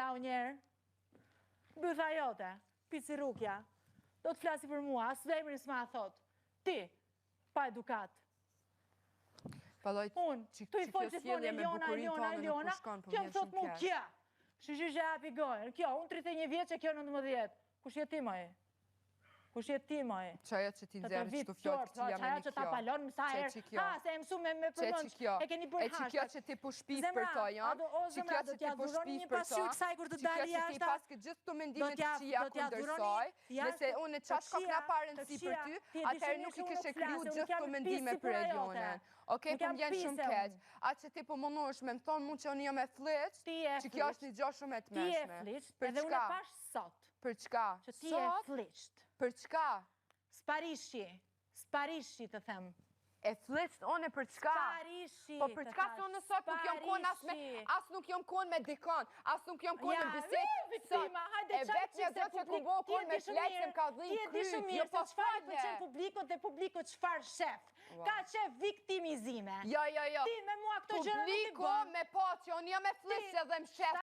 lau njëherë. Bytha jote, pici rrukja. Do të flasi për mua, as emrin s'ma thot. Ti, pa edukat. Vallaj, Unë, tu i fol gjithmonë Eliona, Eliona, Eliona, po kjo më thot mu kja. Shyqyr që hapi gojën. Kjo, unë 31 vjeç e kjo 19. Kush je ti moj? Kush je ti moj? Qajo që ti nxjerrë qëto fjalë të këqija me Qajo që ta palon sa herë. Ha, se e mësu me me përmend. E keni bërë hashtag. E që kjo që ti po shpif për to, jo? Që kjo që ti po shpif për to. Kësaj kur të dali jashtë. Që kjo që ti paske gjithë këto mendime të këqija kundër saj, nëse unë qatë ka kna pa rëndësi për ty, atëherë nuk i kishe kriju gjithë këto mendime për Elionën. Okej, po më vjen shumë keq. A që ti po mundohesh me më thonë mu që unë jam e flliqt, që kjo është një gjë shumë e tmerrshme. Ti je flliqt, edhe unë e pash sot. Për çka? Që ti je flliqt. Për çka? Sparishi, sparishi të them. E flliqt unë për çka? Sparishi, Po për çka se unë sot nuk jam kon as me as nuk jam kon me dikon, as nuk jam kon në bisedë. Viktima, hajde E vetmja gjë që ku bo kon me flet se më ka dhimbë Ti e di shumë mirë se çfarë i pëlqen publikut dhe publiku çfarë shef. Ka qef viktimizime. Jo, jo, jo. Ti me mua këto gjëra nuk i bën. Publiku me pa që unë jam e flliqt edhe më shef.